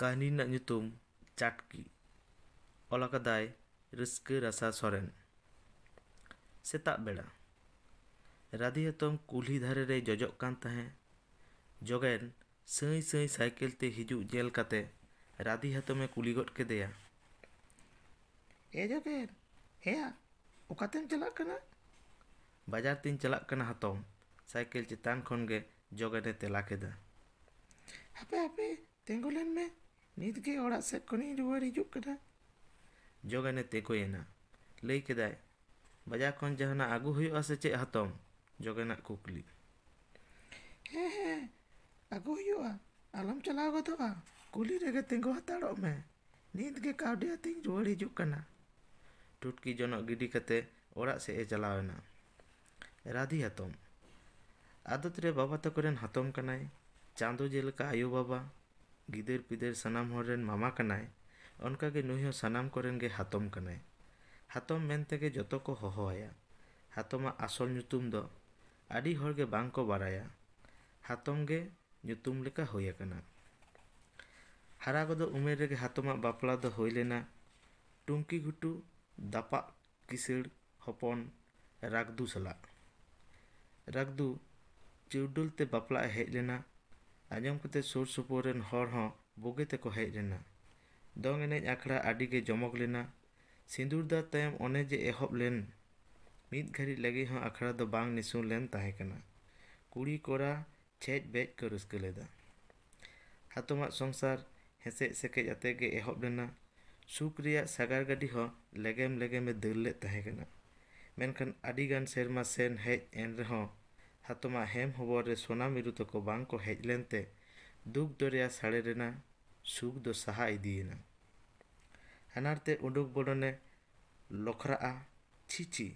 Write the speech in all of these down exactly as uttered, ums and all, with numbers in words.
ᱠᱟᱹᱦᱱᱤ ᱨᱮᱱᱟᱜ ᱧᱩᱛᱩᱢ ᱪᱟᱴᱠᱤ᱾ ᱚᱞ ᱟᱠᱟᱫᱟᱭ ᱨᱟᱹᱥᱠᱟᱹ ᱨᱟᱥᱟ ᱥᱚᱨᱮᱱ᱾ ᱥᱮᱛᱟᱜ ᱵᱮᱲᱟ ᱨᱟᱫᱷᱤ ᱦᱟᱛᱚᱢ ᱠᱩᱞᱦᱤ ᱫᱷᱟᱨᱮ ᱨᱮᱭ ᱡᱚᱡᱚᱜ ᱠᱟᱱ ᱛᱟᱦᱮᱸ᱾ ᱡᱚᱜᱮᱱ ᱥᱟᱹᱭ ᱥᱟᱹᱭ ᱥᱟᱭᱠᱮᱞ ᱛᱮ ᱦᱤᱡᱩᱜ ᱧᱮᱞ ᱠᱟᱛᱮ ᱨᱟᱫᱷᱤ ᱦᱟᱛᱚᱢᱮ ᱠᱩᱞᱤ ᱜᱚᱫ ᱠᱮᱫᱮᱭᱟ, "ᱮ ᱡᱚᱜᱮᱱ, ᱮᱭᱟ, ᱚᱠᱟᱛᱮᱢ ᱪᱟᱞᱟᱜ ᱠᱟᱱᱟ?" "ᱵᱟᱡᱟᱨ ᱛᱤᱧ ᱪᱟᱞᱟᱜ ᱠᱟᱱᱟ ᱦᱟᱛᱚᱢ," ᱥᱟᱭᱠᱮᱞ ᱪᱮᱛᱟᱱ ᱠᱷᱚᱱ ᱜᱮ ᱡᱚᱜᱮᱱᱮ ᱛᱮᱞᱟ ᱠᱮᱫᱟ᱾ "ᱦᱟᱯᱮ ᱦᱟᱯᱮ, ᱛᱤᱸᱜᱩ ᱞᱮᱱ ᱢᱮ, ᱱᱤᱛ ᱜᱮ ᱚᱲᱟᱜ ᱥᱮᱫ ᱠᱷᱚᱱᱤᱧ ᱨᱩᱣᱟᱹᱲ ᱦᱤᱡᱩᱜ ᱠᱟᱱᱟ᱾" ᱡᱚᱜᱮᱱᱮ ᱛᱤᱸᱜᱩᱭᱮᱱᱟ᱾ ᱞᱟᱹᱭ ᱠᱮᱫᱟᱭ, "ᱵᱟᱡᱟᱨ ᱠᱷᱚᱱ ᱡᱟᱦᱟᱱᱟᱜ ᱟᱹᱜᱩ ᱦᱩᱭᱩᱜᱼᱟ ᱥᱮ ᱪᱮᱫ ᱦᱟᱛᱚᱢ?" ᱡᱚᱜᱮᱱᱟᱜ ᱠᱩᱠᱞᱤ᱾ "ᱦᱮᱸ ᱦᱮᱸ, ᱟᱹᱜᱩ ᱦᱩᱭᱩᱜᱼᱟ, ᱟᱞᱚᱢ ᱪᱟᱞᱟᱣ ᱜᱚᱫᱚᱜᱼᱟ, ᱠᱩᱞᱦᱤ ᱨᱮᱜᱮ ᱛᱤᱸᱜᱩ ᱦᱟᱛᱟᱲᱚᱜ ᱢᱮ, ᱱᱤᱛ ᱜᱮ ᱠᱟᱹᱣᱰᱤ ᱟᱛᱮᱧ ᱨᱩᱣᱟᱹᱲ ᱦᱤᱡᱩᱜ ᱠᱟᱱᱟ᱾" ᱴᱩᱴᱠᱤ ᱡᱚᱱᱚᱜ ᱜᱤᱰᱤ ᱠᱟᱛᱮ ᱚᱲᱟᱜ ᱥᱮᱫ ᱮ ᱪᱟᱞᱟᱣ ᱮᱱᱟ᱾ ᱨᱟᱫᱷᱤ ᱦᱟᱛᱚᱢ᱾ ᱟᱫᱚᱛ ᱨᱮ ᱵᱟᱵᱟ ᱛᱟᱠᱚ ᱨᱮᱱ ᱦᱟᱛᱚᱢ ᱠᱟᱱᱟᱭ᱾ ᱪᱟᱸᱫᱚ ᱡᱮᱞᱮᱠᱟ ᱟᱭᱳ ᱵᱟᱵᱟ, ᱜᱤᱫᱟᱹᱨ ᱯᱤᱫᱟᱹᱨ ᱥᱟᱱᱟᱢ ᱦᱚᱲ ᱨᱮᱱ ᱢᱟᱢᱟ ᱠᱟᱱᱟᱭ, ᱚᱱᱠᱟ ᱜᱮ ᱱᱩᱭ ᱦᱚᱸ ᱥᱟᱱᱟᱢ ᱠᱚᱨᱮᱱ ᱜᱮ ᱦᱟᱛᱚᱢ ᱠᱟᱱᱟᱭ᱾ ᱦᱟᱛᱚᱢ ᱢᱮᱱ ᱛᱮᱜᱮ ᱡᱚᱛᱚ ᱠᱚ ᱦᱚᱦᱚ ᱟᱭᱟ᱾ ᱦᱟᱛᱚᱢᱟᱜ ᱟᱥᱚᱞ ᱧᱩᱛᱩᱢ ᱫᱚ ᱟᱹᱰᱤ ᱦᱚᱲ ᱜᱮ ᱵᱟᱝ ᱠᱚ ᱵᱟᱲᱟᱭᱟ᱾ ᱦᱟᱛᱚᱢ ᱜᱮ ᱧᱩᱛᱩᱢ ᱞᱮᱠᱟ ᱦᱩᱭ ᱟᱠᱟᱱᱟ᱾ ᱦᱟᱨᱟ ᱜᱚᱫᱚᱜ ᱩᱢᱮᱨ ᱨᱮᱜᱮ ᱦᱟᱛᱚᱢᱟᱜ ᱵᱟᱯᱞᱟ ᱫᱚ ᱦᱩᱭ ᱞᱮᱱᱟ ᱴᱩᱝᱠᱤ ᱜᱷᱩᱴᱩ ᱫᱟᱯᱟᱜ ᱠᱤᱥᱟᱹᱲ ᱦᱚᱯᱚᱱ ᱨᱟᱜᱽᱫᱩ ᱥᱟᱞᱟᱜ᱾ ᱨᱟᱜᱽᱫᱩ ᱪᱟᱹᱣᱰᱟᱹᱞ ᱛᱮ ᱵᱟᱯᱞᱟᱜ ᱮ ᱦᱮᱡ ᱞᱮᱱᱟ᱾ ᱟᱸᱡᱚᱢ ᱠᱟᱛᱮ ᱥᱩᱨ ᱥᱩᱯᱩᱨ ᱨᱮᱱ ᱦᱚᱲ ᱦᱚᱸ ᱵᱩᱜᱤ ᱛᱮᱠᱚ ᱦᱮᱡ ᱞᱮᱱᱟ᱾ ᱫᱚᱝ ᱮᱱᱮᱡ ᱟᱠᱷᱲᱟ ᱟᱹᱰᱤ ᱜᱮ ᱡᱚᱢᱚᱠ ᱞᱮᱱᱟ᱾ ᱥᱤᱸᱫᱩᱨ ᱫᱟᱜ ᱛᱟᱭᱚᱢ ᱚᱱᱮ ᱡᱮ ᱮᱦᱚᱵ ᱞᱮᱱ, ᱢᱤᱫ ᱜᱷᱟᱹᱲᱤᱡ ᱞᱟᱹᱜᱤᱫ ᱦᱚᱸ ᱟᱠᱷᱲᱟ ᱫᱚ ᱵᱟᱝ ᱱᱤᱥᱩᱱ ᱞᱮᱱ ᱛᱟᱦᱮᱸ ᱠᱟᱱᱟ᱾ ᱠᱩᱲᱤ ᱠᱚᱲᱟ ᱪᱷᱮᱡ ᱵᱮᱡ ᱠᱚ ᱨᱟᱹᱥᱠᱟᱹ ᱞᱮᱫᱟ᱾ ᱦᱟᱛᱚᱢᱟᱜ ᱥᱚᱝᱥᱟᱨ ᱦᱮᱸᱥᱮᱡ ᱥᱮᱠᱮᱡ ᱟᱛᱮ ᱜᱮ ᱮᱦᱚᱵ ᱞᱮᱱᱟ᱾ ᱥᱩᱠ ᱨᱮᱭᱟᱜ ᱥᱟᱜᱟᱲ ᱜᱟᱹᱰᱤ ᱦᱚᱸ ᱞᱮᱜᱮᱢ ᱞᱮᱜᱮᱢ ᱮ ᱫᱟᱹᱲ ᱞᱮᱫ ᱛᱟᱦᱮᱸ ᱠᱟᱱᱟ᱾ ᱢᱮᱱᱠᱷᱟᱱ ᱟᱹᱰᱤ ᱜᱟᱱ ᱥᱮᱨᱢᱟ ᱥᱮᱱ ᱦᱮᱡ ᱮᱱ ᱨᱮᱦᱚᱸ ᱦᱟᱛᱚᱢᱟᱜ ᱦᱮᱢ ᱦᱚᱵᱚᱨ ᱨᱮ ᱥᱳᱱᱟ ᱢᱤᱨᱩ ᱛᱟᱠᱚ ᱵᱟᱝ ᱠᱚ ᱦᱮᱡ ᱞᱮᱱᱛᱮ ᱫᱩᱠ ᱫᱚᱨᱭᱟ ᱥᱟᱲᱮ ᱨᱮᱱᱟᱜ ᱥᱩᱠ ᱫᱚ ᱥᱟᱦᱟ ᱤᱫᱤᱭᱮᱱᱟ᱾ ᱦᱟᱱᱟᱨ ᱛᱮ ᱩᱰᱩᱠ ᱵᱚᱞᱚᱱᱮ ᱞᱚᱠᱷᱨᱟᱜᱼᱟ, "ᱪᱷᱤ ᱪᱷᱤ,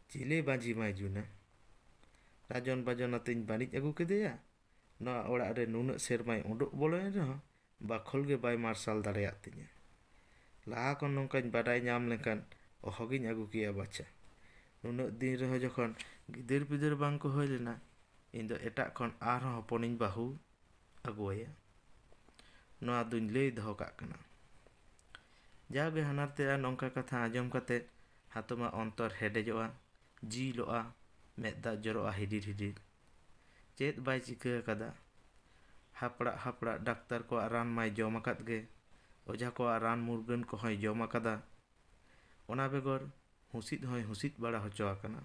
ᱪᱤᱞᱮ ᱵᱟᱹᱡᱤ ᱢᱟᱭ ᱡᱩᱱᱟ? ᱨᱟᱡᱚᱱ ᱵᱟᱡᱚᱱ ᱟᱛᱮᱧ ᱵᱟᱹᱱᱤᱡ ᱟᱹᱜᱩ ᱠᱮᱫᱮᱭᱟ᱾ ᱱᱚᱣᱟ ᱚᱲᱟᱜ ᱨᱮ ᱱᱩᱱᱟᱹᱜ ᱥᱮᱨᱢᱟᱭ ᱩᱰᱩᱠ ᱵᱚᱞᱚᱭᱮᱱ ᱨᱮᱦᱚᱸ ᱵᱟᱠᱷᱳᱞ ᱜᱮ ᱵᱟᱭ ᱢᱟᱨᱥᱟᱞ ᱫᱟᱲᱮᱭᱟᱜ ᱛᱤᱧᱟᱹ᱾ ᱞᱟᱦᱟ ᱠᱷᱚᱱ ᱱᱚᱝᱠᱟᱧ ᱵᱟᱰᱟᱭ ᱧᱟᱢ ᱞᱮᱱᱠᱷᱟᱱ ᱚᱦᱚᱜᱤᱧ ᱟᱹᱜᱩ ᱠᱮᱭᱟ ᱵᱟᱪᱷᱟ᱾ ᱱᱩᱱᱟᱹᱜ ᱫᱤᱱ ᱨᱮᱦᱚᱸ ᱡᱚᱠᱷᱚᱱ ᱜᱤᱫᱟᱹᱨ ᱯᱤᱫᱟᱹᱨ ᱵᱟᱝ ᱠᱚ ᱦᱩᱭ ᱞᱮᱱᱟ, ᱤᱧ ᱫᱚ ᱮᱴᱟᱜ ᱠᱷᱚᱱ ᱟᱨᱦᱚᱸ ᱦᱚᱯᱚᱱᱤᱧ ᱵᱟᱹᱦᱩ ᱟᱹᱜᱩᱣᱟᱭᱟ᱾" ᱱᱚᱣᱟ ᱫᱩᱧ ᱞᱟᱹᱭ ᱫᱚᱦᱚ ᱠᱟᱜ ᱠᱟᱱᱟ᱾ ᱡᱟᱣᱜᱮ ᱦᱟᱱᱟᱨ ᱛᱮ ᱟᱨ ᱱᱚᱝᱠᱟ ᱠᱟᱛᱷᱟ ᱟᱸᱡᱚᱢ ᱠᱟᱛᱮ ᱦᱟᱛᱚᱢᱟᱜ ᱚᱱᱛᱚᱨ ᱦᱮᱰᱮᱡᱚᱜᱼᱟ, ᱡᱤᱞᱚᱜᱼᱟ, ᱢᱮᱫ ᱫᱟᱜ ᱡᱚᱨᱚᱜᱼᱟ ᱦᱤᱰᱤᱨ ᱦᱤᱰᱤᱨ᱾ ᱪᱮᱫ ᱵᱟᱭ ᱪᱤᱠᱟᱹ ᱟᱠᱟᱫᱟ? ᱦᱟᱯᱲᱟᱜ ᱦᱟᱯᱲᱟᱜ ᱰᱟᱠᱛᱟᱨ ᱠᱚᱣᱟᱜ ᱨᱟᱱ ᱢᱟᱭ ᱡᱚᱢ ᱟᱠᱟᱫ ᱜᱮ, ᱚᱡᱷᱟ ᱠᱚᱣᱟᱜ ᱨᱟᱱ ᱢᱩᱨᱜᱟᱹᱱ ᱠᱚᱦᱚᱸᱭ ᱡᱚᱢ ᱟᱠᱟᱫᱟ᱾ ᱚᱱᱟ ᱵᱮᱜᱚᱨ ᱦᱩᱸᱥᱤᱫ ᱦᱚᱸᱭ ᱦᱩᱸᱥᱤᱫ ᱵᱟᱲᱟ ᱦᱚᱪᱚ ᱟᱠᱟᱱᱟ᱾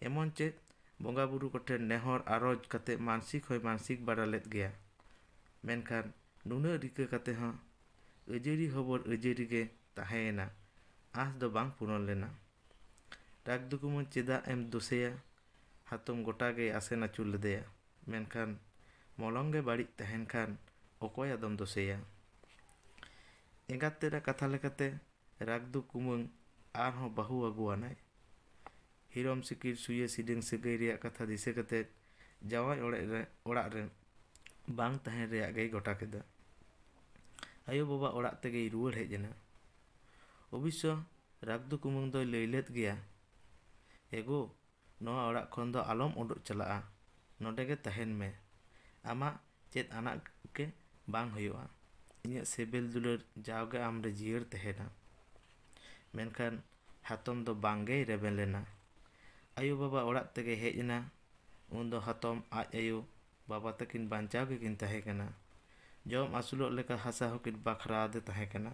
ᱮᱢᱚᱱ ᱪᱮᱫ ᱵᱚᱸᱜᱟ ᱵᱩᱨᱩ ᱠᱚᱴᱷᱮᱱ ᱱᱮᱦᱚᱨ ᱟᱨᱚᱡᱽ ᱠᱟᱛᱮ ᱢᱟᱱᱥᱤᱠ ᱦᱚᱸᱭ ᱢᱟᱱᱥᱤᱠ ᱵᱟᱲᱟ ᱞᱮᱫ ᱜᱮᱭᱟ᱾ ᱢᱮᱱᱠᱷᱟᱱ ᱱᱩᱱᱟᱹᱜ ᱨᱤᱠᱟᱹ ᱠᱟᱛᱮ ᱦᱚᱸ ᱟᱹᱡᱟᱹᱨᱤ ᱦᱚᱵᱚᱨ ᱟᱹᱡᱟᱹᱨᱤ ᱜᱮ ᱛᱟᱦᱮᱸᱭᱮᱱᱟ, ᱟᱸᱥ ᱫᱚ ᱵᱟᱝ ᱯᱩᱨᱚᱱ ᱞᱮᱱᱟ᱾ ᱨᱟᱜᱽᱫᱩᱠᱩᱢᱟᱹ ᱪᱮᱫᱟᱜ ᱮᱢ ᱫᱳᱥᱮᱭᱟ? ᱦᱟᱛᱚᱢ ᱜᱚᱴᱟ ᱜᱮᱭ ᱟᱥᱮᱱ ᱟᱹᱪᱩᱨ ᱞᱮᱫᱮᱭᱟ, ᱢᱮᱱᱠᱷᱟᱱ ᱢᱚᱞᱚᱝ ᱜᱮ ᱵᱟᱹᱲᱤᱡ ᱛᱟᱦᱮᱱ ᱠᱷᱟᱱ ᱚᱠᱚᱭ ᱟᱫᱚᱢ ᱫᱳᱥᱮᱭᱟ? ᱮᱸᱜᱟᱛ ᱛᱮᱫᱟᱜ ᱠᱟᱛᱷᱟ ᱞᱮᱠᱟᱛᱮ ᱨᱟᱜᱽᱫᱩ ᱠᱩᱢᱟᱹᱝ ᱟᱨᱦᱚᱸ ᱵᱟᱹᱦᱩ ᱟᱹᱜᱩᱣᱟᱱᱟᱭ᱾ ᱦᱤᱨᱚᱢ ᱥᱤᱠᱤᱲ ᱥᱩᱭᱟᱹ ᱥᱤᱰᱟᱹᱝ ᱥᱟᱹᱜᱟᱹᱭ ᱨᱮᱭᱟᱜ ᱠᱟᱛᱷᱟ ᱫᱤᱥᱟᱹ ᱠᱟᱛᱮ ᱡᱟᱶᱟᱭ ᱚᱲᱟᱜ ᱨᱮ, ᱚᱲᱟᱜ ᱨᱮ ᱵᱟᱝ ᱛᱟᱦᱮᱱ ᱨᱮᱭᱟᱜ ᱜᱮᱭ ᱜᱚᱴᱟ ᱠᱮᱫᱟ᱾ ᱟᱭᱳ ᱵᱟᱵᱟ ᱚᱲᱟᱜ ᱛᱮᱜᱮᱭ ᱨᱩᱣᱟᱹᱲ ᱦᱮᱡ ᱮᱱᱟ᱾ ᱚᱵᱚᱥᱥᱚ ᱨᱟᱜᱽᱫᱩ ᱠᱩᱢᱟᱹᱝ ᱫᱚᱭ ᱞᱟᱹᱭ ᱞᱮᱫ ᱜᱮᱭᱟ, "ᱮᱜᱳ, ᱱᱚᱣᱟ ᱚᱲᱟᱜ ᱠᱷᱚᱱ ᱫᱚ ᱟᱞᱚᱢ ᱩᱰᱩᱠ ᱪᱟᱞᱟᱜᱼᱟ, ᱱᱚᱰᱮ ᱜᱮ ᱛᱟᱦᱮᱱ ᱢᱮ᱾ ᱟᱢᱟᱜ ᱪᱮᱫ ᱟᱱᱟᱜ ᱜᱮ ᱵᱟᱝ ᱦᱩᱭᱩᱜᱼᱟ᱾ ᱤᱧᱟᱹᱜ ᱥᱤᱵᱤᱞ ᱫᱩᱞᱟᱹᱲ ᱡᱟᱣᱜᱮ ᱟᱢᱨᱮ ᱡᱤᱭᱟᱹᱲ ᱛᱟᱦᱮᱱᱟ᱾" ᱢᱮᱱᱠᱷᱟᱱ ᱦᱟᱛᱚᱢ ᱫᱚ ᱵᱟᱝ ᱜᱮᱭ ᱨᱮᱵᱮᱱ ᱞᱮᱱᱟ᱾ ᱟᱭᱳ ᱵᱟᱵᱟ ᱚᱲᱟᱜ ᱛᱮᱜᱮ ᱦᱮᱡ ᱮᱱᱟ᱾ ᱩᱱᱫᱚ ᱦᱟᱛᱚᱢ ᱟᱡ ᱟᱭᱳ ᱵᱟᱵᱟ ᱛᱟᱹᱠᱤᱱ ᱵᱟᱧᱪᱟᱣ ᱜᱮᱠᱤᱱ ᱛᱟᱦᱮᱸ ᱠᱟᱱᱟ᱾ ᱡᱚᱢ ᱟᱹᱥᱩᱞᱚᱜ ᱞᱮᱠᱟ ᱦᱟᱥᱟ ᱦᱚᱸᱠᱤᱱ ᱵᱟᱠᱷᱨᱟ ᱟᱫᱮ ᱛᱟᱦᱮᱸ ᱠᱟᱱᱟ᱾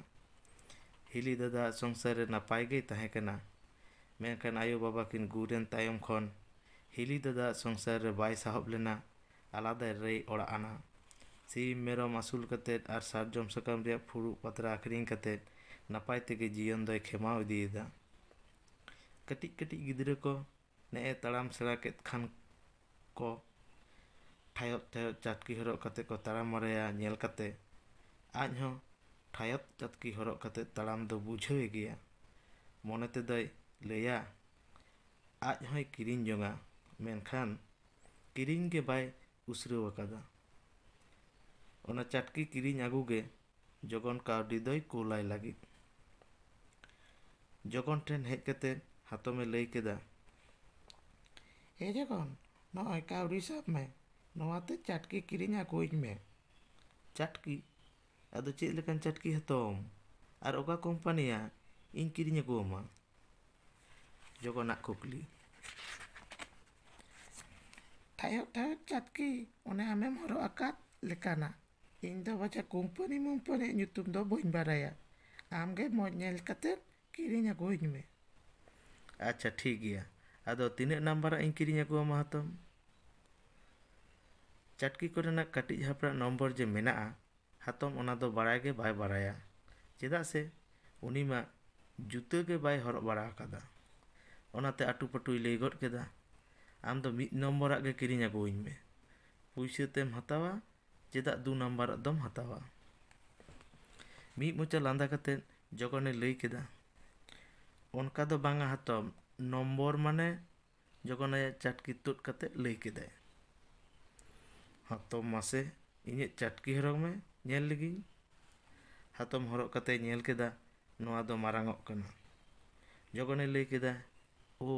ᱦᱤᱞᱤ ᱫᱟᱫᱟ ᱥᱚᱝᱥᱟᱨ ᱨᱮ ᱱᱟᱯᱟᱭ ᱜᱮᱭ ᱛᱟᱦᱮᱸ ᱠᱟᱱᱟ᱾ ᱢᱮᱱᱠᱷᱟᱱ ᱟᱭᱳ ᱵᱟᱵᱟ ᱠᱤᱱ ᱜᱩᱨ ᱮᱱ ᱛᱟᱭᱚᱢ ᱠᱷᱚᱱ ᱦᱤᱞᱤ ᱫᱟᱫᱟ ᱥᱚᱝᱥᱟᱨ ᱨᱮ ᱵᱟᱭ ᱥᱟᱦᱚᱵ ᱞᱮᱱᱟ᱾ ᱟᱞᱟᱫᱟ ᱨᱮᱭ ᱚᱲᱟᱜ ᱟᱱᱟ᱾ ᱥᱤᱢ ᱢᱮᱨᱚᱢ ᱟᱹᱥᱩᱞ ᱠᱟᱛᱮᱫ ᱟᱨ ᱥᱟᱨᱡᱚᱢ ᱥᱟᱠᱟᱢ ᱨᱮᱭᱟᱜ ᱯᱷᱩᱲᱩᱜ ᱯᱟᱛᱲᱟ ᱟᱹᱠᱷᱨᱤᱧ ᱠᱟᱛᱮᱫ ᱱᱟᱯᱟᱭ ᱛᱮᱜᱮ ᱡᱤᱭᱚᱱ ᱫᱚᱭ ᱠᱷᱮᱢᱟᱣ ᱤᱫᱤᱭᱮᱫᱟ᱾ ᱠᱟᱹᱴᱤᱡ ᱠᱟᱹᱴᱤᱡ ᱜᱤᱫᱽᱨᱟᱹ ᱠᱚ ᱱᱮᱜᱼᱮ ᱛᱟᱲᱟᱢ ᱥᱮᱬᱟ ᱠᱮᱫ ᱠᱷᱟᱱ ᱠᱚ ᱴᱷᱟᱭᱚᱫ ᱴᱷᱟᱭᱚᱫ ᱪᱟᱴᱠᱤ ᱦᱚᱨᱚᱜ ᱠᱟᱛᱮ ᱠᱚ ᱛᱟᱲᱟᱢ ᱢᱟᱨᱮᱭᱟ ᱧᱮᱞ ᱠᱟᱛᱮ ᱟᱡ ᱦᱚᱸ ᱴᱷᱟᱭᱚᱫ ᱪᱟᱴᱠᱤ ᱦᱚᱨᱚᱜ ᱠᱟᱛᱮ ᱛᱟᱲᱟᱢ ᱫᱚ ᱵᱩᱡᱷᱟᱹᱣᱮ ᱜᱮᱭᱟ᱾ ᱢᱚᱱᱮ ᱛᱮᱫᱚᱭ ᱞᱟᱹᱭᱟ, ᱟᱡ ᱦᱚᱸᱭ ᱠᱤᱨᱤᱧ ᱡᱚᱝᱟ, ᱢᱮᱱᱠᱷᱟᱱ ᱠᱤᱨᱤᱧ ᱜᱮ ᱵᱟᱭ ᱩᱥᱨᱟᱹᱣ ᱟᱠᱟᱫᱟ᱾ ᱚᱱᱟ ᱪᱟᱴᱠᱤ ᱠᱤᱨᱤᱧ ᱟᱹᱜᱩ ᱜᱮ ᱡᱚᱜᱚᱱ ᱠᱟᱹᱣᱰᱤ ᱫᱚᱭ ᱠᱩᱞᱟᱭ ᱞᱟᱹᱜᱤᱫ᱾ ᱡᱚᱜᱚᱱ ᱴᱷᱮᱱ ᱦᱮᱡ ᱠᱟᱛᱮ ᱦᱟᱛᱚᱢᱮ ᱞᱟᱹᱭ ᱠᱮᱫᱟ, "ᱮ ᱡᱚᱜᱚᱱ, ᱱᱚᱜᱼᱚᱭ ᱠᱟᱹᱣᱰᱤ ᱥᱟᱵ ᱢᱮ, ᱱᱚᱣᱟᱛᱮ ᱪᱟᱴᱠᱤ ᱠᱤᱨᱤᱧ ᱟᱹᱜᱩᱭᱤᱧ ᱢᱮ᱾" ᱪᱟᱴᱠᱤ? ᱟᱫᱚ ᱪᱮᱫ ᱞᱮᱠᱟᱱ ᱪᱟᱹᱴᱠᱤ ᱦᱟᱛᱚᱢ? ᱟᱨ ᱚᱠᱟ ᱠᱳᱢᱯᱟᱱᱤᱭᱟᱜ ᱤᱧ ᱠᱤᱨᱤᱧ ᱟᱹᱜᱩ ᱟᱢᱟ? ᱡᱚᱜᱚᱱᱟᱜ ᱠᱩᱠᱞᱤ᱾ ᱴᱷᱟᱭᱚᱜ ᱴᱷᱟᱭᱚᱜ ᱪᱟᱹᱴᱠᱤ, ᱚᱱᱮ ᱟᱢᱮᱢ ᱦᱚᱨᱚᱜ ᱟᱠᱟᱫ ᱞᱮᱠᱟᱱᱟᱜ᱾ ᱤᱧ ᱫᱚ ᱵᱟᱪᱷᱟ ᱠᱳᱢᱯᱟᱱᱤ ᱢᱳᱢᱯᱟᱱᱤᱭᱟᱜ ᱧᱩᱛᱩᱢ ᱫᱚ ᱵᱟᱹᱧ ᱵᱟᱲᱟᱭᱟ᱾ ᱟᱢ ᱜᱮ ᱢᱚᱡᱽ ᱧᱮᱞ ᱠᱟᱛᱮᱫ ᱠᱤᱨᱤᱧ ᱟᱹᱜᱩᱣᱟᱹᱧ ᱢᱮ᱾ ᱟᱪᱪᱷᱟ, ᱴᱷᱤᱠ ᱜᱮᱭᱟ᱾ ᱟᱫᱚ ᱛᱤᱱᱟᱹᱜ ᱱᱟᱢᱵᱟᱨᱟᱜ ᱤᱧ ᱠᱤᱨᱤᱧ ᱟᱹᱜᱩ ᱟᱢᱟ ᱦᱟᱛᱚᱢ? ᱪᱟᱹᱴᱠᱤ ᱠᱚᱨᱮᱱᱟᱜ ᱠᱟᱹᱴᱤᱡ ᱦᱟᱯᱲᱟᱜ ᱱᱚᱢᱵᱚᱨ ᱡᱮ ᱢᱮᱱᱟᱜᱼᱟ, ᱦᱟᱛᱚᱢ ᱚᱱᱟ ᱫᱚ ᱵᱟᱲᱟᱭ ᱜᱮ ᱵᱟᱭ ᱵᱟᱲᱟᱭᱟ᱾ ᱪᱮᱫᱟᱜ ᱥᱮ ᱩᱱᱤ ᱢᱟ ᱡᱩᱛᱟᱹ ᱜᱮ ᱵᱟᱭ ᱦᱚᱨᱚᱜ ᱵᱟᱲᱟ ᱟᱠᱟᱫᱟ᱾ ᱚᱱᱟᱛᱮ ᱟᱹᱴᱩ ᱯᱟᱹᱴᱩᱭ ᱞᱟᱹᱭ ᱜᱚᱫ ᱠᱮᱫᱟ, "ᱟᱢ ᱫᱚ ᱢᱤᱫ ᱱᱚᱢᱵᱚᱨᱟᱜ ᱜᱮ ᱠᱤᱨᱤᱧ ᱟᱹᱜᱩᱣᱟᱹᱧ ᱢᱮ᱾ ᱯᱩᱭᱥᱟᱹ ᱛᱮᱢ ᱦᱟᱛᱟᱣᱟ, ᱪᱮᱫᱟᱜ ᱫᱩ ᱱᱟᱢᱵᱟᱨᱟᱜ ᱫᱚᱢ ᱦᱟᱛᱟᱣᱟ?" ᱢᱤᱫ ᱢᱚᱪᱟ ᱞᱟᱸᱫᱟ ᱠᱟᱛᱮᱫ ᱡᱚᱜᱚᱱᱮ ᱞᱟᱹᱭ ᱠᱮᱫᱟ, "ᱚᱱᱠᱟ ᱫᱚ ᱵᱟᱝᱟ ᱦᱟᱛᱚᱢ, ᱱᱚᱢᱵᱚᱨ ᱢᱟᱱᱮ..." ᱡᱚᱜᱚᱱ ᱟᱭᱟᱜ ᱪᱟᱹᱴᱠᱤ ᱛᱩᱫ ᱠᱟᱛᱮᱫ ᱞᱟᱹᱭ ᱠᱮᱫᱟᱭ, "ᱦᱟᱛᱚᱢ, ᱢᱟᱥᱮ ᱤᱧᱟᱹᱜ ᱪᱟᱹᱴᱠᱤ ᱦᱚᱨᱚᱜ ᱢᱮ, ᱧᱮᱞ ᱞᱮᱜᱤᱧ᱾" ᱦᱟᱛᱚᱢ ᱦᱚᱨᱚᱜ ᱠᱟᱛᱮᱭ ᱧᱮᱞ ᱠᱮᱫᱟ, ᱱᱚᱣᱟ ᱫᱚ ᱢᱟᱨᱟᱝᱚᱜ ᱠᱟᱱᱟ᱾ ᱡᱚᱜᱚᱱᱮ ᱞᱟᱹᱭ ᱠᱮᱫᱟ, "ᱳ,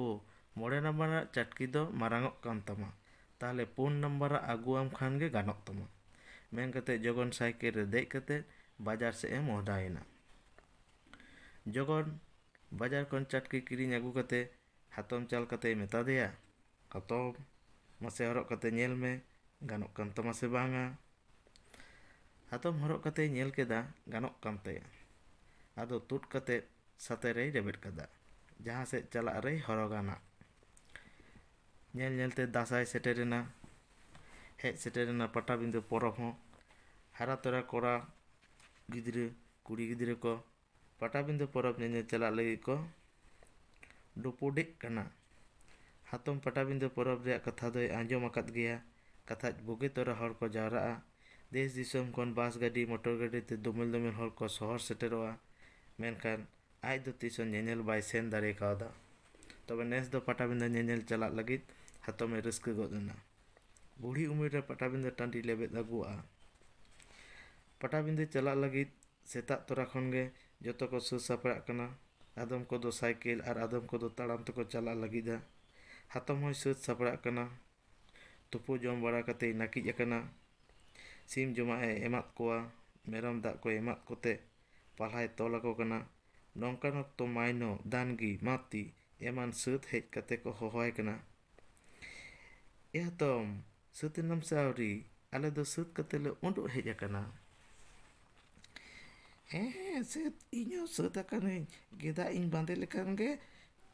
ᱢᱚᱬᱮ ᱱᱟᱢᱵᱟᱨᱟᱜ ᱪᱟᱹᱴᱠᱤ ᱫᱚ ᱢᱟᱨᱟᱝᱚᱜ ᱠᱟᱱ ᱛᱟᱢᱟ, ᱛᱟᱦᱞᱮ ᱯᱩᱱ ᱱᱟᱢᱵᱟᱨᱟᱜ ᱟᱹᱜᱩᱣᱟᱢ ᱠᱷᱟᱱ ᱜᱮ ᱜᱟᱱᱚᱜ ᱛᱟᱢᱟ᱾" ᱢᱮᱱ ᱠᱟᱛᱮ ᱡᱚᱜᱚᱱ ᱥᱟᱭᱠᱮᱞ ᱨᱮ ᱫᱮᱡ ᱠᱟᱛᱮ ᱵᱟᱡᱟᱨ ᱥᱮᱫ ᱮ ᱢᱚᱦᱰᱟᱭᱮᱱᱟ᱾ ᱡᱚᱜᱚᱱ ᱵᱟᱡᱟᱨ ᱠᱷᱚᱱ ᱪᱟᱹᱴᱠᱤ ᱠᱤᱨᱤᱧ ᱟᱹᱜᱩ ᱠᱟᱛᱮ ᱦᱟᱛᱚᱢ ᱪᱟᱞ ᱠᱟᱛᱮᱭ ᱢᱮᱛᱟ ᱫᱮᱭᱟ, "ᱦᱟᱛᱚᱢ, ᱢᱟᱥᱮ ᱦᱚᱨᱚᱜ ᱠᱟᱛᱮ ᱧᱮᱞ ᱢᱮ, ᱜᱟᱱᱚᱜ ᱠᱟᱱ ᱛᱟᱢᱟ ᱥᱮ ᱵᱟᱝᱟ?" ᱦᱟᱛᱚᱢ ᱦᱚᱨᱚᱜ ᱠᱟᱛᱮᱭ ᱧᱮᱞ ᱠᱮᱫᱟ, ᱜᱟᱱᱚᱜ ᱠᱟᱱ ᱛᱟᱭᱟ᱾ ᱟᱫᱚ ᱛᱩᱫ ᱠᱟᱛᱮ ᱥᱟᱛᱮ ᱨᱮᱭ ᱨᱮᱵᱮᱫ ᱠᱟᱫᱟ, ᱡᱟᱦᱟᱸ ᱥᱮᱫ ᱪᱟᱞᱟᱜ ᱨᱮᱭ ᱦᱚᱨᱚᱜᱟᱱᱟ᱾ ᱧᱮᱞ ᱧᱮᱞᱛᱮ ᱫᱟᱸᱥᱟᱭ ᱥᱮᱴᱮᱨᱮᱱᱟ᱾ ᱦᱮᱡ ᱥᱮᱴᱮᱨᱮᱱᱟ ᱯᱟᱴᱟᱵᱤᱸᱫᱟᱹ ᱯᱚᱨᱚᱵᱽ ᱦᱚᱸ᱾ ᱦᱟᱨᱟ ᱛᱚᱨᱟ ᱠᱚᱲᱟ ᱜᱤᱫᱽᱨᱟᱹ, ᱠᱩᱲᱤ ᱜᱤᱫᱽᱨᱟᱹ ᱠᱚ ᱯᱟᱴᱟᱵᱤᱸᱫᱟᱹ ᱯᱚᱨᱚᱵᱽ ᱧᱮᱧᱮᱞ ᱪᱟᱞᱟᱜ ᱞᱟᱹᱜᱤᱫ ᱠᱚ ᱰᱩᱯᱩᱰᱮᱜ ᱠᱟᱱᱟ᱾ ᱦᱟᱛᱚᱢ ᱯᱟᱴᱟᱵᱤᱸᱫᱟᱹ ᱯᱚᱨᱚᱵᱽ ᱨᱮᱭᱟᱜ ᱠᱟᱛᱷᱟ ᱫᱚᱭ ᱟᱸᱡᱚᱢ ᱟᱠᱟᱫ ᱜᱮᱭᱟ᱾ ᱠᱟᱛᱷᱟᱡ ᱵᱩᱜᱤ ᱛᱚᱨᱟ ᱦᱚᱲ ᱠᱚ ᱡᱟᱣᱨᱟᱜᱼᱟ᱾ ᱫᱮᱥ ᱫᱤᱥᱚᱢ ᱠᱷᱚᱱ ᱵᱟᱥ ᱜᱟᱹᱰᱤ, ᱢᱚᱴᱚᱨ ᱜᱟᱹᱰᱤ ᱛᱮ ᱫᱚᱢᱮᱞ ᱫᱚᱢᱮᱞ ᱦᱚᱲ ᱠᱚ ᱥᱚᱦᱚᱨ ᱥᱮᱴᱮᱨᱚᱜᱼᱟ᱾ ᱢᱮᱱᱠᱷᱟᱱ ᱟᱡ ᱫᱚ ᱛᱤᱥ ᱦᱚᱸ ᱧᱮᱧᱮᱞ ᱵᱟᱭ ᱥᱮᱱ ᱫᱟᱲᱮ ᱠᱟᱣᱫᱟ᱾ ᱛᱚᱵᱮ ᱱᱮᱥ ᱫᱚ ᱯᱟᱴᱟᱵᱤᱸᱫᱟᱹ ᱧᱮᱧᱮᱞ ᱪᱟᱞᱟᱜ ᱞᱟᱹᱜᱤᱫ ᱦᱟᱛᱚᱢᱮ ᱨᱟᱹᱥᱠᱟᱹ ᱜᱚᱫ ᱮᱱᱟ᱾ ᱵᱩᱲᱦᱤ ᱩᱢᱮᱨ ᱨᱮ ᱯᱟᱴᱟᱵᱤᱸᱫᱟᱹ ᱴᱟᱺᱰᱤ ᱞᱮᱵᱮᱫ ᱟᱹᱜᱩᱣᱟᱜᱼᱟ᱾ ᱯᱟᱴᱟᱵᱤᱸᱫᱟᱹ ᱪᱟᱞᱟᱜ ᱞᱟᱹᱜᱤᱫ ᱥᱮᱛᱟᱜ ᱛᱚᱨᱟ ᱠᱷᱚᱱ ᱜᱮ ᱡᱚᱛᱚ ᱠᱚ ᱥᱟᱹᱛ ᱥᱟᱯᱲᱟᱜ ᱠᱟᱱᱟ᱾ ᱟᱫᱚᱢ ᱠᱚᱫᱚ ᱥᱟᱭᱠᱮᱞ ᱟᱨ ᱟᱫᱚᱢ ᱠᱚᱫᱚ ᱛᱟᱲᱟᱢ ᱛᱮᱠᱚ ᱪᱟᱞᱟᱜ ᱞᱟᱹᱜᱤᱫᱼᱟ᱾ ᱦᱟᱛᱚᱢ ᱦᱚᱸᱭ ᱥᱟᱹᱛ ᱥᱟᱯᱲᱟᱜ ᱠᱟᱱᱟ᱾ ᱛᱩᱯᱩ ᱡᱚᱢ ᱵᱟᱲᱟ ᱠᱟᱛᱮᱭ ᱱᱟᱹᱠᱤᱡ ᱟᱠᱟᱱᱟ᱾ ᱥᱤᱢ ᱡᱚᱢᱟᱜ ᱮ ᱮᱢᱟᱫ ᱠᱚᱣᱟ᱾ ᱢᱮᱨᱚᱢ ᱫᱟᱜ ᱠᱚ ᱮᱢᱟᱫ ᱠᱚᱛᱮ ᱯᱟᱞᱦᱟᱭ ᱛᱚᱞ ᱟᱠᱚ ᱠᱟᱱᱟ᱾ ᱱᱚᱝᱠᱟᱱ ᱚᱠᱛᱚ ᱢᱟᱭᱱᱚ, ᱫᱟᱱᱜᱤ, ᱢᱟᱛᱤ ᱮᱢᱟᱱ ᱥᱟᱹᱛ ᱦᱮᱡ ᱠᱟᱛᱮ ᱠᱚ ᱦᱚᱦᱚᱣᱟᱭ ᱠᱟᱱᱟ, "ᱮ ᱦᱟᱛᱚᱢ, ᱥᱟᱹᱛ ᱮᱱᱟᱢ ᱥᱮ ᱟᱹᱣᱨᱤ? ᱟᱞᱮ ᱫᱚ ᱥᱟᱹᱛ ᱠᱟᱛᱮ ᱞᱮ ᱩᱰᱩᱠ ᱦᱮᱡ ᱟᱠᱟᱱᱟ᱾" "ᱦᱮᱸ, ᱦᱮᱸ, ᱥᱟᱹᱛ, ᱤᱧ ᱦᱚᱸ ᱥᱟᱹᱛ ᱟᱠᱟᱱᱟᱹᱧ᱾ ᱜᱮᱸᱫᱟᱜ ᱤᱧ ᱵᱟᱸᱫᱮ ᱞᱮᱠᱷᱟᱱ ᱜᱮ,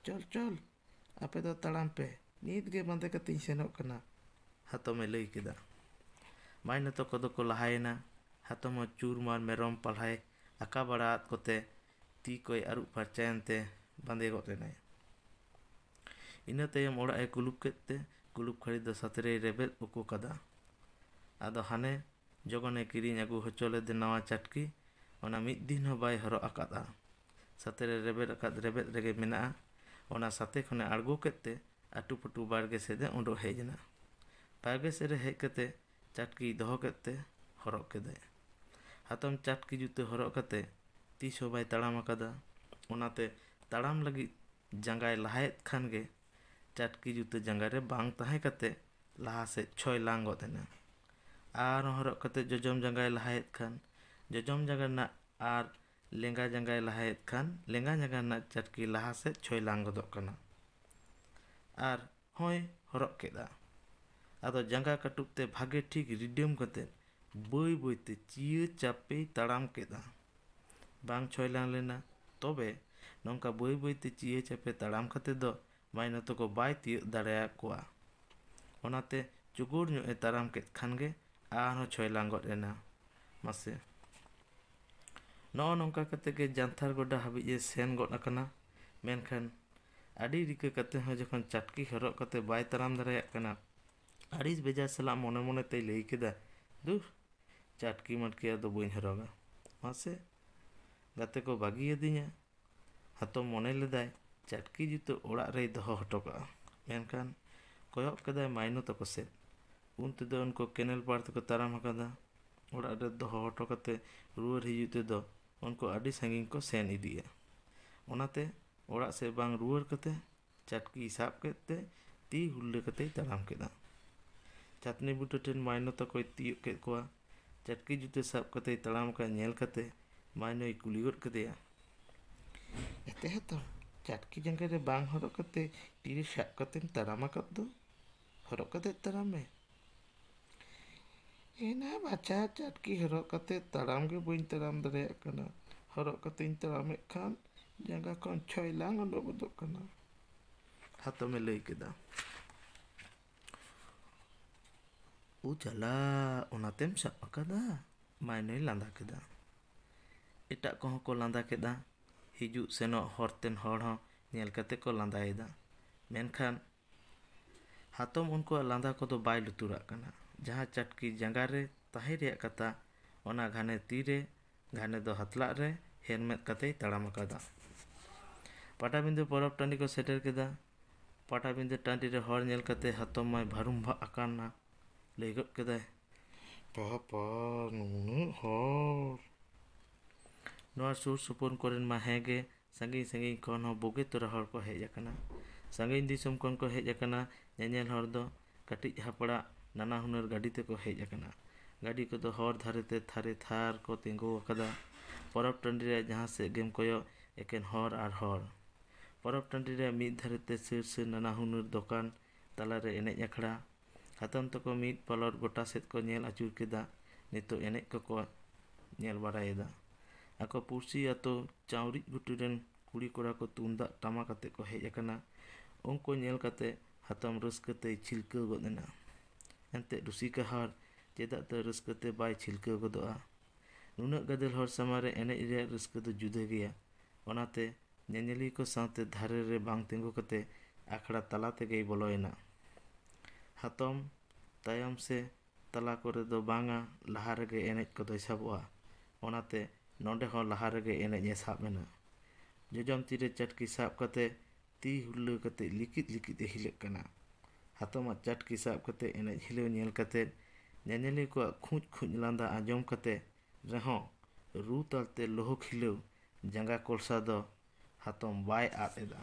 ᱪᱚᱞ, ᱪᱚᱞ, ᱟᱯᱮ ᱫᱚ ᱛᱟᱲᱟᱢ ᱯᱮ, ᱱᱤᱛ ᱜᱮ ᱵᱟᱸᱫᱮ ᱠᱟᱛᱮᱧ ᱥᱮᱱᱚᱜ ᱠᱟᱱᱟ", ᱦᱟᱛᱚᱢᱮ ᱞᱟᱹᱭ ᱠᱮᱫᱟ᱾ ᱢᱟᱭᱱᱚ ᱛᱟᱠᱚ ᱫᱚᱠᱚ ᱞᱟᱦᱟᱭᱮᱱᱟ᱾ ᱦᱟᱛᱚᱢ ᱦᱚᱸ ᱪᱩᱨᱢᱟᱨ ᱢᱮᱨᱚᱢ ᱯᱟᱞᱦᱟᱭ ᱟᱠᱟ ᱵᱟᱲᱟ ᱟᱫ ᱠᱚᱛᱮ ᱛᱤ ᱠᱚᱭ ᱟᱹᱨᱩᱵ ᱯᱷᱟᱨᱪᱟᱭᱮᱱ ᱛᱮ ᱵᱟᱸᱫᱮ ᱜᱚᱫ ᱮᱱᱟᱭ᱾ ᱤᱱᱟᱹ ᱛᱟᱭᱚᱢ ᱚᱲᱟᱜ ᱮ ᱠᱩᱞᱩᱵ ᱠᱮᱫ ᱛᱮ ᱠᱩᱞᱩᱵ ᱠᱷᱟᱹᱲᱤ ᱫᱚ ᱥᱟᱛᱮ ᱨᱮᱭ ᱨᱮᱵᱮᱫ ᱩᱠᱩ ᱠᱟᱫᱟ᱾ ᱟᱫᱚ ᱦᱟᱱᱮ ᱡᱚᱜᱚᱱᱮ ᱠᱤᱨᱤᱧ ᱟᱹᱜᱩ ᱦᱚᱪᱚ ᱞᱮᱫᱮ ᱱᱟᱣᱟ ᱪᱟᱴᱠᱤ, ᱚᱱᱟ ᱢᱤᱫ ᱫᱤᱱ ᱦᱚᱸ ᱵᱟᱭ ᱦᱚᱨᱚᱜ ᱟᱠᱟᱫᱼᱟ᱾ ᱥᱟᱛᱮ ᱨᱮ ᱨᱮᱵᱮᱫ ᱟᱠᱟᱫ ᱨᱮᱵᱮᱫ ᱨᱮᱜᱮ ᱢᱮᱱᱟᱜᱼᱟ᱾ ᱚᱱᱟ ᱥᱟᱛᱮ ᱠᱷᱚᱱᱮ ᱟᱬᱜᱚ ᱠᱮᱫ ᱛᱮ ᱟᱹᱴᱩ ᱯᱟᱹᱴᱩ ᱵᱟᱲᱜᱮ ᱥᱮᱫ ᱮ ᱩᱰᱩᱠ ᱦᱮᱡ ᱮᱱᱟ᱾ ᱵᱟᱲᱜᱮ ᱥᱮᱫ ᱨᱮ ᱦᱮᱡ ᱠᱟᱛᱮ ᱪᱟᱴᱠᱤᱭ ᱫᱚᱦᱚ ᱠᱮᱫ ᱛᱮ ᱦᱚᱨᱚᱜ ᱠᱮᱫᱟᱭ᱾ ᱦᱟᱛᱚᱢ ᱪᱟᱴᱠᱤ ᱡᱩᱛᱟᱹ ᱦᱚᱨᱚᱜ ᱠᱟᱛᱮ ᱛᱤᱥ ᱦᱚᱸ ᱵᱟᱭ ᱛᱟᱲᱟᱢ ᱟᱠᱟᱫᱟ᱾ ᱚᱱᱟᱛᱮ ᱛᱟᱲᱟᱢ ᱞᱟᱹᱜᱤᱫ ᱡᱟᱸᱜᱟᱭ ᱞᱟᱦᱟᱭᱮᱫ ᱠᱷᱟᱱ ᱜᱮ ᱪᱟᱴᱠᱤ ᱡᱩᱛᱟᱹ ᱡᱟᱸᱜᱟ ᱨᱮ ᱵᱟᱝ ᱛᱟᱦᱮᱸ ᱠᱟᱛᱮ ᱞᱟᱦᱟ ᱥᱮᱫ ᱪᱷᱚᱭ ᱞᱟᱝ ᱜᱚᱫ ᱮᱱᱟ᱾ ᱟᱨᱦᱚᱸ ᱦᱚᱨᱚᱜ ᱠᱟᱛᱮ ᱡᱚᱡᱚᱢ ᱡᱟᱸᱜᱟᱭ ᱞᱟᱦᱟᱭᱮᱫ ᱠᱷᱟᱱ ᱡᱚᱡᱚᱢ ᱡᱟᱸᱜᱟ ᱨᱮᱱᱟᱜ ᱟᱨ ᱞᱮᱸᱜᱟ ᱡᱟᱸᱜᱟᱭ ᱞᱟᱦᱟᱭᱮᱫ ᱠᱷᱟᱱ ᱞᱮᱸᱜᱟ ᱡᱟᱸᱜᱟ ᱨᱮᱱᱟᱜ ᱪᱟᱴᱠᱤ ᱞᱟᱦᱟ ᱥᱮᱫ ᱪᱷᱚᱭ ᱞᱟᱝ ᱜᱚᱫᱚᱜ ᱠᱟᱱᱟ᱾ ᱟᱨ ᱦᱚᱸᱭ ᱦᱚᱨᱚᱜ ᱠᱮᱫᱟ᱾ ᱟᱫᱚ ᱡᱟᱸᱜᱟ ᱠᱟᱹᱴᱩᱵ ᱛᱮ ᱵᱷᱟᱜᱮ ᱴᱷᱤᱠ ᱨᱤᱰᱟᱹᱢ ᱠᱟᱛᱮ ᱵᱟᱹᱭ ᱵᱟᱹᱭ ᱛᱮ ᱪᱤᱭᱟᱹ ᱪᱟᱯᱮᱭ ᱛᱟᱲᱟᱢ ᱠᱮᱫᱟ᱾ ᱵᱟᱝ ᱪᱷᱚᱭ ᱞᱟᱝ ᱞᱮᱱᱟ᱾ ᱛᱚᱵᱮ ᱱᱚᱝᱠᱟ ᱵᱟᱹᱭ ᱵᱟᱹᱭ ᱛᱮ ᱪᱤᱭᱟᱹ ᱪᱟᱯᱮ ᱛᱟᱲᱟᱢ ᱠᱟᱛᱮ ᱫᱚ ᱢᱟᱭᱱᱚ ᱛᱟᱠᱚ ᱵᱟᱭ ᱛᱤᱭᱟᱹᱜ ᱫᱟᱲᱮᱭᱟᱠᱚᱣᱟ᱾ ᱚᱱᱟᱛᱮ ᱪᱩᱜᱩᱲ ᱧᱚᱜ ᱮ ᱛᱟᱲᱟᱢ ᱠᱮᱫ ᱠᱷᱟᱱ ᱜᱮ ᱟᱨᱦᱚᱸ ᱪᱷᱚᱭ ᱞᱟᱝ ᱜᱚᱫ ᱮᱱᱟ᱾ ᱢᱟᱥᱮ, ᱱᱚᱜᱼᱚ ᱱᱚᱝᱠᱟ ᱠᱟᱛᱮ ᱜᱮ ᱡᱟᱱᱛᱷᱟᱲ ᱜᱚᱰᱟ ᱦᱟᱹᱵᱤᱡ ᱮ ᱥᱮᱱ ᱜᱚᱫ ᱟᱠᱟᱱᱟ᱾ ᱢᱮᱱᱠᱷᱟᱱ ᱟᱹᱰᱤ ᱨᱤᱠᱟᱹ ᱠᱟᱛᱮ ᱦᱚᱸ ᱡᱚᱠᱷᱚᱱ ᱪᱟᱴᱠᱤ ᱦᱚᱨᱚᱜ ᱠᱟᱛᱮ ᱵᱟᱭ ᱛᱟᱲᱟᱢ ᱫᱟᱲᱮᱭᱟᱜ ᱠᱟᱱᱟ, ᱟᱹᱲᱤᱥ ᱵᱮᱡᱟᱨ ᱥᱟᱞᱟᱜ ᱢᱚᱱᱮ ᱢᱚᱱᱮ ᱛᱮᱭ ᱞᱟᱹᱭ ᱠᱮᱫᱟ, "ᱫᱩᱦ, ᱪᱟᱴᱠᱤ ᱢᱟᱴᱠᱤ ᱟᱫᱚ ᱵᱟᱹᱧ ᱦᱚᱨᱚᱜᱟ᱾ ᱢᱟᱥᱮ, ᱜᱟᱛᱮ ᱠᱚ ᱵᱟᱹᱜᱤᱭᱟᱹᱫᱤᱧᱟ᱾" ᱦᱟᱛᱚᱢ ᱢᱚᱱᱮ ᱞᱮᱫᱟᱭ ᱪᱟᱴᱠᱤ ᱡᱩᱛᱟᱹ ᱚᱲᱟᱜ ᱨᱮᱭ ᱫᱚᱦᱚ ᱦᱚᱴᱚ ᱠᱟᱜᱼᱟ᱾ ᱢᱮᱱᱠᱷᱟᱱ ᱠᱚᱭᱚᱜ ᱠᱮᱫᱟᱭ ᱢᱟᱭᱱᱚ ᱛᱟᱠᱚ ᱥᱮᱫ᱾ ᱩᱱ ᱛᱮᱫᱚ ᱩᱱᱠᱩ ᱠᱮᱱᱮᱞ ᱯᱟᱲ ᱛᱮᱠᱚ ᱛᱟᱲᱟᱢ ᱟᱠᱟᱫᱟ᱾ ᱚᱲᱟᱜ ᱨᱮ ᱫᱚᱦᱚ ᱦᱚᱴᱚ ᱠᱟᱛᱮ ᱨᱩᱣᱟᱹᱲ ᱦᱤᱡᱩᱜ ᱛᱮᱫᱚ ᱩᱱᱠᱩ ᱟᱹᱰᱤ ᱥᱟᱺᱜᱤᱧ ᱠᱚ ᱥᱮᱱ ᱤᱫᱤᱜᱼᱟ᱾ ᱚᱱᱟᱛᱮ ᱚᱲᱟᱜ ᱥᱮᱫ ᱵᱟᱝ ᱨᱩᱣᱟᱹᱲ ᱠᱟᱛᱮ ᱪᱟᱴᱠᱤᱭ ᱥᱟᱵ ᱠᱮᱫ ᱛᱮ ᱛᱤ ᱦᱩᱞᱞᱟᱹ ᱠᱟᱛᱮᱭ ᱛᱟᱲᱟᱢ ᱠᱮᱫᱟ᱾ ᱪᱟᱹᱛᱱᱤ ᱵᱩᱴᱟᱹ ᱴᱷᱮᱱ ᱢᱟᱭᱱᱚ ᱛᱟᱠᱚᱭ ᱛᱤᱭᱳᱜ ᱠᱮᱫ ᱠᱚᱣᱟ᱾ ᱪᱟᱹᱴᱠᱤ ᱡᱩᱛᱟᱹ ᱥᱟᱵ ᱠᱟᱛᱮᱭ ᱛᱟᱲᱟᱢ ᱟᱠᱟᱫ ᱧᱮᱞ ᱠᱟᱛᱮ ᱢᱟᱭᱱᱚᱭ ᱠᱩᱞᱤ ᱜᱚᱫ ᱠᱮᱫᱮᱭᱟ, "ᱮᱛᱮ ᱦᱟᱛᱚᱢ, ᱪᱟᱹᱴᱠᱤ ᱡᱟᱸᱜᱟ ᱨᱮ ᱵᱟᱝ ᱦᱚᱨᱚᱜ ᱠᱟᱛᱮ ᱛᱤᱨᱮ ᱥᱟᱵ ᱠᱟᱛᱮᱢ ᱛᱟᱲᱟᱢ ᱟᱠᱟᱫ ᱫᱚ? ᱦᱚᱨᱚᱜ ᱠᱟᱛᱮ ᱛᱟᱲᱟᱢ ᱢᱮ᱾" "ᱮᱱᱟ ᱵᱟᱪᱷᱟ, ᱪᱟᱹᱴᱠᱤ ᱦᱚᱨᱚᱜ ᱠᱟᱛᱮ ᱛᱟᱲᱟᱢ ᱜᱮ ᱵᱟᱹᱧ ᱛᱟᱲᱟᱢ ᱫᱟᱲᱮᱭᱟᱜ ᱠᱟᱱᱟ᱾ ᱦᱚᱨᱚᱜ ᱠᱟᱛᱮᱧ ᱛᱟᱲᱟᱢᱮᱫ ᱠᱷᱟᱱ ᱡᱟᱸᱜᱟ ᱠᱷᱚᱱ ᱪᱷᱚᱭᱞᱟᱝ ᱚᱰᱚᱠ ᱜᱚᱫᱚᱜ ᱠᱟᱱᱟ", ᱦᱟᱛᱚᱢᱮ ᱞᱟᱹᱭ ᱠᱮᱫᱟ᱾ "ᱳ ᱡᱟᱞᱟ, ᱚᱱᱟᱛᱮᱢ ᱥᱟᱵ ᱟᱠᱟᱫᱟ?" ᱢᱟᱭᱱᱚᱭ ᱞᱟᱸᱫᱟ ᱠᱮᱫᱟ᱾ ᱮᱴᱟᱜ ᱠᱚᱦᱚᱸ ᱠᱚ ᱞᱟᱸᱫᱟ ᱠᱮᱫᱟ᱾ ᱦᱤᱡᱩᱜ ᱥᱮᱱᱚᱜ ᱦᱚᱨᱛᱮᱱ ᱦᱚᱲ ᱦᱚᱸ ᱧᱮᱞ ᱠᱟᱛᱮ ᱠᱚ ᱞᱟᱸᱫᱟᱭᱮᱫᱟ᱾ ᱢᱮᱱᱠᱷᱟᱱ ᱦᱟᱛᱚᱢ ᱩᱱᱠᱩᱣᱟᱜ ᱞᱟᱸᱫᱟ ᱠᱚᱫᱚ ᱵᱟᱭ ᱞᱩᱛᱩᱨᱟᱜ ᱠᱟᱱᱟ᱾ ᱡᱟᱦᱟᱸ ᱪᱟᱹᱴᱠᱤ ᱡᱟᱸᱜᱟ ᱨᱮ ᱛᱟᱦᱮᱸ ᱨᱮᱭᱟᱜ ᱠᱟᱛᱷᱟ, ᱚᱱᱟ ᱜᱷᱟᱱᱮ ᱛᱤ ᱨᱮ, ᱜᱷᱟᱱᱮ ᱫᱚ ᱦᱟᱛᱞᱟᱜ ᱨᱮ ᱦᱮᱨᱢᱮᱫ ᱠᱟᱛᱮᱭ ᱛᱟᱲᱟᱢ ᱟᱠᱟᱫᱟ᱾ ᱯᱟᱴᱟᱵᱤᱸᱫᱟᱹ ᱯᱚᱨᱚᱵᱽ ᱴᱟᱺᱰᱤ ᱠᱚ ᱥᱮᱴᱮᱨ ᱠᱮᱫᱟ᱾ ᱯᱟᱴᱟᱵᱤᱸᱫᱟᱹ ᱴᱟᱺᱰᱤ ᱨᱮ ᱦᱚᱲ ᱧᱮᱞ ᱠᱟᱛᱮ ᱦᱟᱛᱚᱢ ᱢᱟᱭ ᱵᱷᱟᱹᱨᱩᱢᱵᱷᱟᱜ ᱟᱠᱟᱱᱟ᱾ ᱞᱟᱹᱭ ᱜᱚᱫ ᱠᱮᱫᱟᱭ, "ᱵᱟᱵᱟ, ᱱᱩᱱᱟᱹᱜ ᱦᱚᱲ!" ᱱᱚᱣᱟ ᱥᱩᱨ ᱥᱩᱯᱩᱨ ᱠᱚᱨᱮᱱ ᱢᱟ ᱦᱮᱸ ᱜᱮ, ᱥᱟᱺᱜᱤᱧ ᱥᱟᱺᱜᱤᱧ ᱠᱷᱚᱱ ᱦᱚᱸ ᱵᱩᱜᱤ ᱛᱚᱨᱟ ᱦᱚᱲ ᱠᱚ ᱦᱮᱡ ᱟᱠᱟᱱᱟ᱾ ᱥᱟᱺᱜᱤᱧ ᱫᱤᱥᱚᱢ ᱠᱷᱚᱱ ᱠᱚ ᱦᱮᱡ ᱟᱠᱟᱱᱟ ᱧᱮᱧᱮᱞ ᱦᱚᱲ ᱫᱚ᱾ ᱠᱟᱹᱴᱤᱡ ᱦᱟᱯᱲᱟᱜ ᱱᱟᱱᱟ ᱦᱩᱱᱟᱹᱨ ᱜᱟᱹᱰᱤ ᱛᱮᱠᱚ ᱦᱮᱡ ᱟᱠᱟᱱᱟ᱾ ᱜᱟᱹᱰᱤ ᱠᱚᱫᱚ ᱦᱚᱨ ᱫᱷᱟᱨᱮ ᱛᱮ ᱛᱷᱟᱨᱮ ᱛᱷᱟᱨ ᱠᱚ ᱛᱤᱸᱜᱩ ᱟᱠᱟᱫᱟ᱾ ᱯᱚᱨᱚᱵᱽ ᱴᱟᱺᱰᱤ ᱨᱮ ᱡᱟᱦᱟᱸ ᱥᱮᱫ ᱜᱮᱢ ᱠᱚᱭᱚᱜ, ᱮᱠᱮᱱ ᱦᱚᱨ ᱟᱨ ᱦᱚᱲ᱾ ᱯᱚᱨᱚᱵᱽ ᱴᱟᱺᱰᱤ ᱨᱮ ᱢᱤᱫ ᱫᱷᱟᱨᱮ ᱛᱮ ᱥᱟᱹᱨ ᱥᱟᱹᱨ ᱱᱟᱱᱟ ᱦᱩᱱᱟᱹᱨ ᱫᱚᱠᱟᱱ, ᱛᱟᱞᱟᱨᱮ ᱮᱱᱮᱡ ᱟᱠᱷᱲᱟ᱾ ᱦᱟᱛᱚᱢ ᱛᱟᱠᱚ ᱢᱤᱫ ᱯᱟᱞᱚᱴ ᱜᱚᱴᱟ ᱥᱮᱫ ᱠᱚ ᱧᱮᱞ ᱟᱹᱪᱩᱨ ᱠᱮᱫᱟ᱾ ᱱᱤᱛᱚᱜ ᱮᱱᱮᱡ ᱠᱚᱠᱚ ᱧᱮᱞ ᱵᱟᱲᱟᱭᱮᱫᱟ᱾ ᱟᱠᱚ ᱯᱩᱲᱥᱤ ᱟᱛᱳ ᱪᱟᱣᱨᱤᱡ ᱜᱷᱩᱴᱩ ᱨᱮᱱ ᱠᱩᱲᱤ ᱠᱚᱲᱟ ᱠᱚ ᱛᱩᱢᱫᱟᱜ ᱴᱟᱢᱟᱠ ᱟᱛᱮ ᱠᱚ ᱦᱮᱡ ᱟᱠᱟᱱᱟ᱾ ᱩᱱᱠᱩ ᱧᱮᱞ ᱠᱟᱛᱮ ᱦᱟᱛᱚᱢ ᱨᱟᱹᱥᱠᱟᱹ ᱛᱮᱭ ᱪᱷᱤᱞᱠᱟᱹᱣ ᱜᱚᱫ ᱮᱱᱟ᱾ ᱮᱱᱛᱮ ᱨᱩᱥᱤᱠᱟ ᱦᱚᱲ ᱪᱮᱫᱟᱜ ᱛᱮ ᱨᱟᱹᱥᱠᱟᱹ ᱛᱮ ᱵᱟᱭ ᱪᱷᱤᱞᱠᱟᱹᱣ ᱜᱚᱫᱚᱜᱼᱟ? ᱱᱩᱱᱟᱹᱜ ᱜᱟᱫᱮᱞ ᱦᱚᱲ ᱥᱟᱢᱟᱝ ᱨᱮ ᱮᱱᱮᱡ ᱨᱮᱭᱟᱜ ᱨᱟᱹᱥᱠᱟᱹ ᱫᱚ ᱡᱩᱫᱟᱹ ᱜᱮᱭᱟ᱾ ᱚᱱᱟᱛᱮ ᱧᱮᱧᱮᱞᱤᱭᱟᱹ ᱠᱚ ᱥᱟᱶᱛᱮ ᱫᱷᱟᱨᱮ ᱨᱮ ᱵᱟᱝ ᱛᱤᱸᱜᱩ ᱠᱟᱛᱮ ᱟᱠᱷᱲᱟ ᱛᱟᱞᱟ ᱛᱮᱜᱮᱭ ᱵᱚᱞᱚᱭᱮᱱᱟ᱾ ᱦᱟᱛᱚᱢ ᱛᱟᱭᱚᱢ ᱥᱮ ᱛᱟᱞᱟ ᱠᱚᱨᱮ ᱫᱚ ᱵᱟᱝᱟ, ᱞᱟᱦᱟ ᱨᱮᱜᱮ ᱮᱱᱮᱡ ᱠᱚᱫᱚᱭ ᱥᱟᱵᱚᱜᱼᱟ᱾ ᱚᱱᱟᱛᱮ ᱱᱚᱰᱮ ᱦᱚᱸ ᱞᱟᱦᱟ ᱨᱮᱜᱮ ᱮᱱᱮᱡ ᱮ ᱥᱟᱵ ᱮᱱᱟ᱾ ᱡᱚᱡᱚᱢ ᱛᱤᱨᱮ ᱪᱟᱹᱴᱠᱤ ᱥᱟᱵ ᱠᱟᱛᱮ ᱛᱤ ᱦᱩᱨᱞᱟᱹ ᱠᱟᱛᱮ ᱞᱤᱠᱤᱫ ᱞᱤᱠᱤᱫ ᱮ ᱦᱤᱞᱟᱹᱜ ᱠᱟᱱᱟ᱾ ᱦᱟᱛᱚᱢᱟᱜ ᱪᱟᱹᱴᱠᱤ ᱥᱟᱵ ᱠᱟᱛᱮ ᱮᱱᱮᱡ ᱦᱤᱞᱟᱹᱣ ᱧᱮᱞ ᱠᱟᱛᱮ ᱧᱮᱧᱮᱞᱤᱭᱟᱹ ᱠᱚᱣᱟᱜ ᱠᱷᱩᱸᱡ ᱠᱷᱩᱸᱡ ᱞᱟᱸᱫᱟ ᱟᱸᱡᱚᱢ ᱠᱟᱛᱮ ᱨᱮᱦᱚᱸ ᱨᱩ ᱛᱟᱞᱛᱮ ᱞᱳᱦᱳᱠ ᱦᱤᱞᱟᱹᱣ ᱡᱟᱸᱜᱟ ᱠᱚᱞᱥᱟ ᱫᱚ ᱦᱟᱛᱚᱢ ᱵᱟᱭ ᱟᱫ ᱮᱫᱟ᱾